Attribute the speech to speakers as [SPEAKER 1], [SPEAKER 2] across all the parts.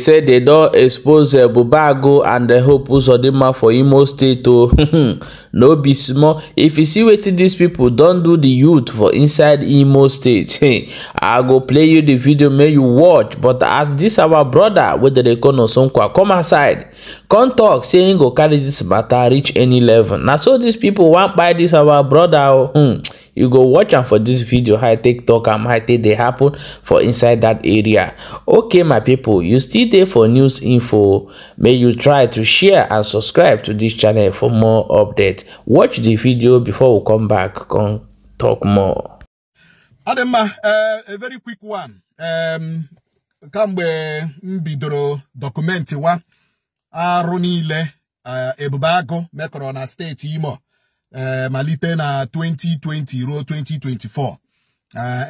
[SPEAKER 1] Say they don expose Ebubeagu and Hope Uzodinma for Imo State o. No be small. If you see wetin dis people don do the youth for inside Imo State, I go play you the video make you watch. But as this our brother wey dem dey call Nosonkwa come outside, come talk say him go carry this matter reach any level. Na so dis people wan kpai this our brother o. You go watch am for this video how e take talk am, how e take dey happen for inside that area. Okay, my people, you still dey for news info. May you try to share and subscribe to this channel for more updates. Watch the video before we come back, come talk more.
[SPEAKER 2] Ademma, a very quick one. Kamgbe m bidoro document wa arụ niile Ebubeagu mekọrọ na steeti Imo malite na 2020 ruo 2024.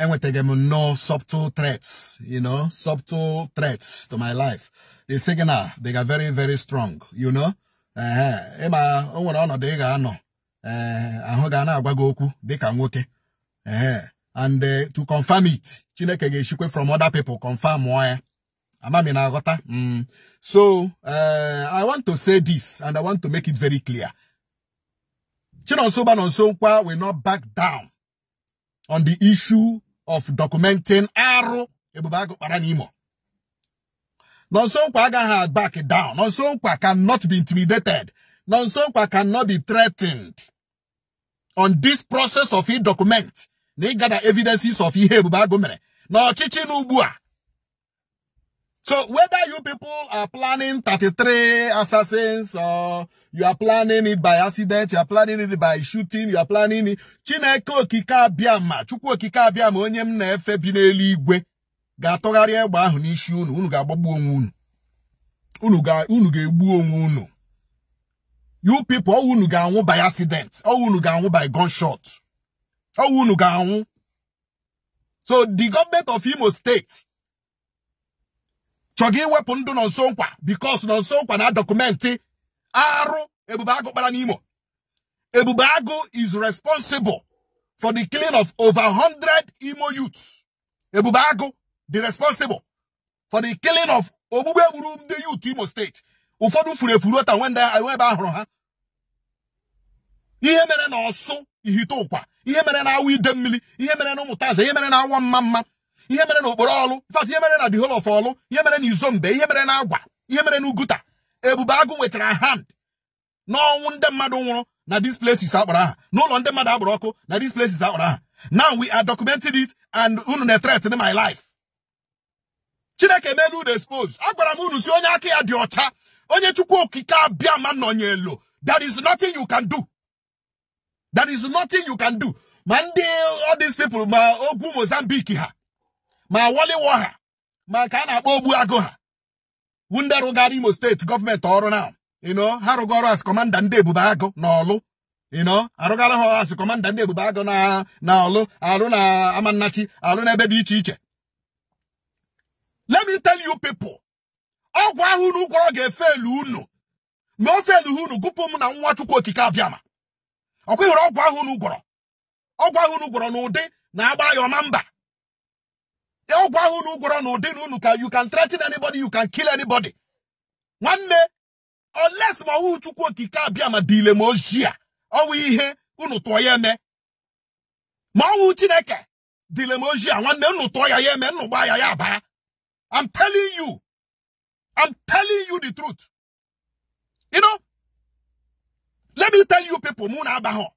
[SPEAKER 2] Enwetaghị m nnọọ subtle threats, subtle threats to my life. The signal, they are very, very strong. Ịma o nwere ọnọdụ ị ga-anọ, ahụ ga na-agwa gị okwu dịka nwoke. And to confirm it, Chineke ga-eshikwe from other people confirm ya. Amami na-aghọta. So, I want to say this and I want to make it very clear. Chinonso Nsonkwa will not back down on the issue of documenting arụ Ebubeagu kpara n'Imo. Nsonkwa agaghị back down. Nsonkwa cannot be intimidated. Nsonkwa cannot be threatened on this process of e document. Na gather evidences of ihe Ebubeagu mere na ọchịchị n'ugbu a. So whether you people are planning 33 assassins or you are planning it by accident, you are planning it by shooting, you are planning it. Chineke okike abịama, Chukwu okike abịama onye m na-efe bi n'eluigwe ga-atụgharị egbe ahụ n'isi unu, unu ga-agbagbu onwe unu. Unu ga-egbu onwe unu. You people, unu ga-anwụ by accident, unu ga-anwụ by gunshot. Unu ga-anwụ. So the government of Imo State chọga iwepụ ndụ Nsonkwa because Nsonkwa na document arụ Ebubeagu kpara n'Imo. Ebubeagu is responsible for the killing of over 100 Imo youths. Ebubeagu, the responsible for the killing of ogbugbu egburu ndị youth Imo State. Ụfọdụ furu efuru ota nwe ebe ahụrụ ha. Ihe mere na Ọsụ Ihite Ụkwa, ihe mere na Awa Ide Mmiri, ihe mere na Ụmụtaza, ihe mere na Awa Mma Mma, ihe mere na Okporo Ọlụ, in fact ihe mere na the whole of Ọlụ, ihe mere na Izombe, ihe mere na Agwa, ihe mere na Uguta. Ebubeagu nwetara hand n'ọnwụ ndị mmadụ nwụrụ na these places akpọrọ aha, n'ụlọ ndị mmadụ agbara ọkụ na these places akpọrọ aha. Now we are documenting it and unu na-threaten my life. Chineke emelu unu expose. Agwara m unu si onye aka ya dị ọcha, onye Chukwu okike abịa ma nọnyelu. There is nothing you can do. There is nothing you can do. Ma ndị all these people, ma ogwu Mozambique ha, ma Waliwo ha, ma ka a na-akpọ ogbu agụ ha, ndị rụgara Imo State gọọmenti ọrụ now. Ha rụgo ọrụ as commander ndị Ebubeagu na Ọlụ. Arụgara ha ọrụ as commander ndị Ebubeagu na Ọlụ, arụ na Amannachi, arụ n'ebe dị iche iche. Let me tell you people, ọgwụ ahụ unu gwọrọ ga-efelu unu. Ma o felu unu, gụpụ m na nwa Chukwu okike abịama. Ọkwa ịhụrụ ọgwụ ahụ unu gwọrọ. Ọgwụ ahụ unu gwọrọ n'ụdị na-agba ya ọma mba. Ọgwụ ahụ unu gwọrọ n'ụdị na unu ka you can threaten anybody, you can kill anybody. Nwanne, unless ma ọwụ Chukwu okike abịama dịle m ozi a, ọwụ ihe unu tụọ ya eme. Ma ọwụ Chineke dịle m ozi a, nwanne unu tụọ ya ya eme, unu gbaa ya ya baa. I'm telling you. I'm telling you the truth. Let me tell you people, mụ na abaho.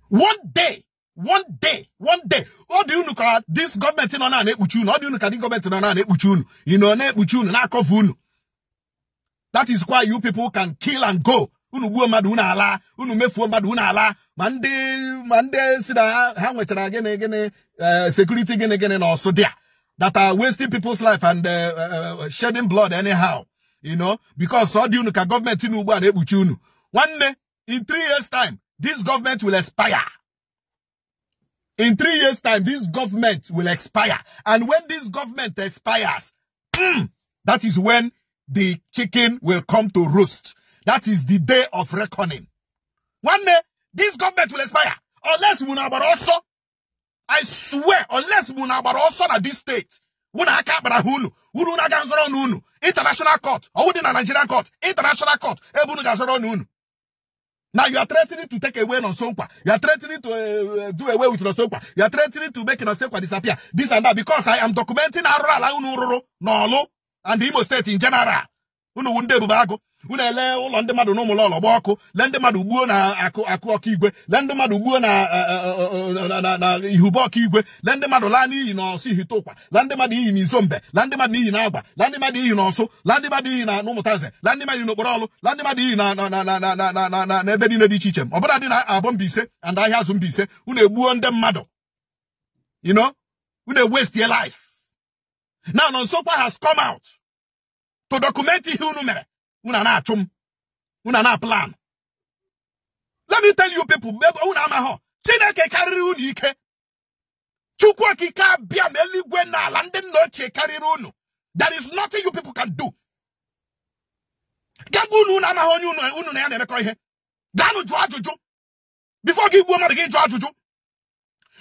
[SPEAKER 2] One day, one day, one day, ọ dị unu ka this government nọ na-ekpuchi unu, ọ dị unu ka this government nọ na-ekpuchi unu, na-ekpuchi unu, na-akọva unu. That is why you people can kill and go. Unu gbuo mmadụ unu ala, unu mefuo mmadụ unu ala, ma ndị si na ha nwechara gịnị gịnị security gịnị gịnị na ọsụ dị a that are wasting people's life and shedding blood anyhow, because ọ dị unu ka gọọmenti na ugbu a na-ekpuchi unu. Nwanne, in 3 years' time, this government will expire. In 3 years' time, this government will expire. And when this government expires, that is when the chicken will come to roost. That is the day of reckoning. One day, this government will expire. Unless unu agbara ọsọ, I swear, unless unu agbara ọsọ na this state, unu aka akpara ha unu, Unu na ga-azọrọ ọnụ unu. International court. Ọwụ dị na Nigerian court. International court. Ebe unu ga-azọrọ ọnụ unu. Now you are threatening to take away Nonso Nkwa. You are threatening to do away with Nonso Nkwa. You are threatening to make Nonso Nkwa disappear. This and that, because I am documenting arụrụ ala unu rụrụ n'Ọlụ and Imo State in general. Unu wu ndị ebube agụ. Unu ele ụlọ ndị mmadụ n'ụmụ ụlọ gba ọkụ. Lee ndị mmadụ gbuo na akụ akụ ọkaigwe. Lee ndị mmadụ gbuo na ihube ọkaigwe. Lee ndị mmadụ laa n'iyi n'ọsụ ihite ụkwa. Lee ndị mmadụ iyi n'Izombe. Lee ndị mmadụ iyi n'Agba. Lee ndị mmadụ iyi n'Ọsụ. Lee ndị mmadụ iyi na n'Ụmụtaze. Lee ndị mmadụ iyi n'Okporo Ọlụ. Lee ndị mmadụ iyi na n'ebe niile dị iche iche. Ọbụla dị na Abọ Mbaise and ahịa azụ Mbaise. Unu egbuo ndị mmadụ. You know? Unu waste your life. Now Nonso Nkwa has come out to document ihe unu mere. Unu na-achụ m. Unu na plan. Let me tell you people, unu amahọ. Chineke karịrị unu ike. Chukwu okike abịa ma eluigwe na ala ndị nna ochie karịrị unu. There is nothing you people can do. Gagwa unu unu amaghị onye unu unu na ya na-emekọ ihe. Gaanụ jụọ ajụjụ. Before gị gbuo mmadụ gị jụọ ajụjụ.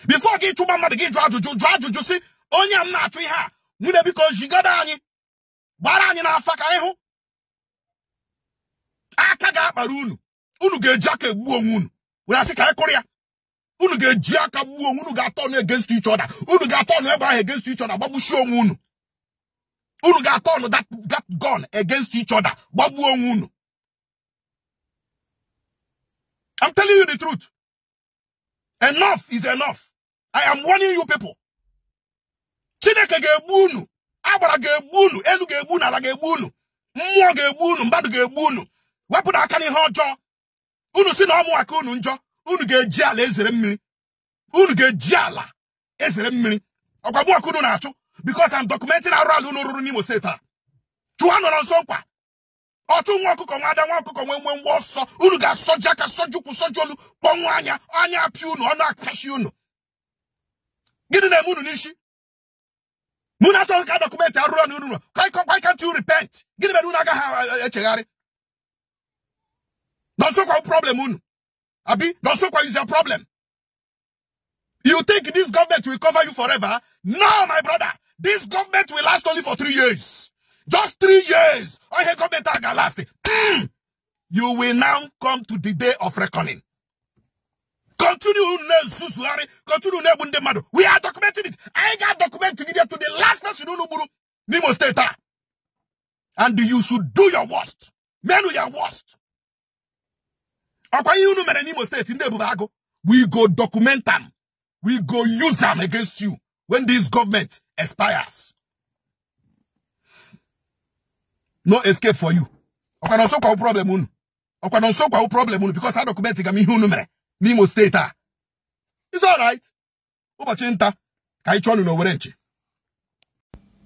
[SPEAKER 2] Before gị chụgba mmadụ gị jụọ ajụjụ. Jụọ ajụjụ si onye a m na-achụ ihe a. Nwunye biko jigodo anyị. Gbara anyị n'afa ka anyị hụ. Aka ga-akpara unu. Unu ga-eji aka egbu onwe unu. Were asị ka anyị kụrụ ya. Unu ga-eji aka gbuo onwe unu, ga-atọ ọnụ against each other. Unu ga-atọ ọnụ ebe ahụ against each other, gbagbusie onwe unu. Unu ga-atọ ọnụ that gun against each other, gbagbuo onwe unu. I'm telling you the truth. Enough is enough. I am warning you people. Chineke ga-egbu unu. Agbara ga-egbu unu. Elu ga-egbu unu. Ala ga-egbu unu. Mmụọ ga-egbu unu. Mmadụ ga-egbu unu. Wepụrụ aka n'ihe ọjọọ. Unu si na ọmụ aka unu njọ. Unu ga-eji ala ezere mmiri. Unu ga-eji ala ezere mmiri. Ọkwa mụ aka unu na-achụ. Because I'm documenting arụ ala unu rụrụ n'Imo State a. Chụọ nọ Nonso Nkwa. Ọchụ nwa ọkụkọ nwa ada nwa ọkụkọ nwe nwe nwa ọsọ. Unu ga-asọji aka sọji ụkwụ sọji olu kpọnwụ anya anya apịa unu ọnụ apịachi unu. Gịnị na-eme unu n'isi? Mụ na-achọghị ka document arụrụ ọnụ unu. Why can't you repent? Gịnị mere unu agaghị echegharị? Nonso Nkwa problem unu. Abi, Nonso Nkwa is your problem. You think this government will cover you forever? No, my brother. This government will last only for 3 years. Just 3 years. Oh, hey, government aga last. You will now come to the day of reckoning. Continue na-ezuzugharị, continue na-egbu ndị mmadụ. We are documenting it. I got document to give to the last person unu gburu n'Imo State a. And you should do your worst. Men your worst. Ọkwa ihe unu mere n'Imo State ndị ebube agụ. We go document them. We go use them against you when this government expires. No escape for you. Ọkwa Nonso Nkwa problem unu. Ọkwa Nonso Nkwa problem unu because I document ga m ihe unu mere n'Imo State a. It's all right. Ụbọchị nta ka anyị chụọ unu n'Owere nchi.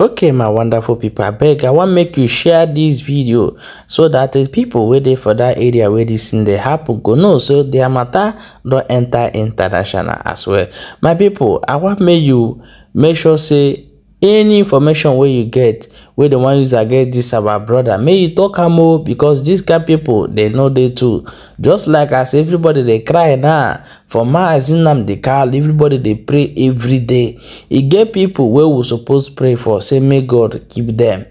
[SPEAKER 1] Okay, my wonderful people, I beg, I want make you share this video so that the people wey dey for that area where this thing dey happen go know so their matter don enter international as well. My people, I want make you make sure say any information wey you get wey the one user get this our brother, may you talk am o, because these kind people they know they too. Just like as everybody dey cry now for Mazi Nnamdi Kanu, everybody dey pray every day. E get people wey we suppose pray for, say may God keep them.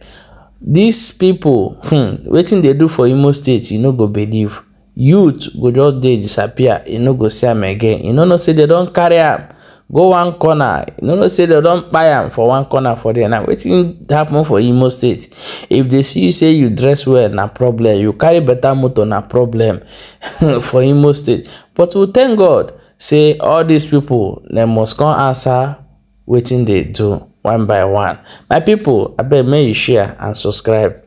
[SPEAKER 1] These people, wetin they do for Imo State, you no go believe. Youth go just dey disappear, you no go see am again. You no know say they don carry am go one corner. You no know say they don buy am for one corner for there. Now wetin happen for Imo State? If they see you say you dress well, na problem. You carry better motor, na problem for Imo State. But we thank God say all these people they must come answer wetin they do one by one. My people, abeg may you share and subscribe.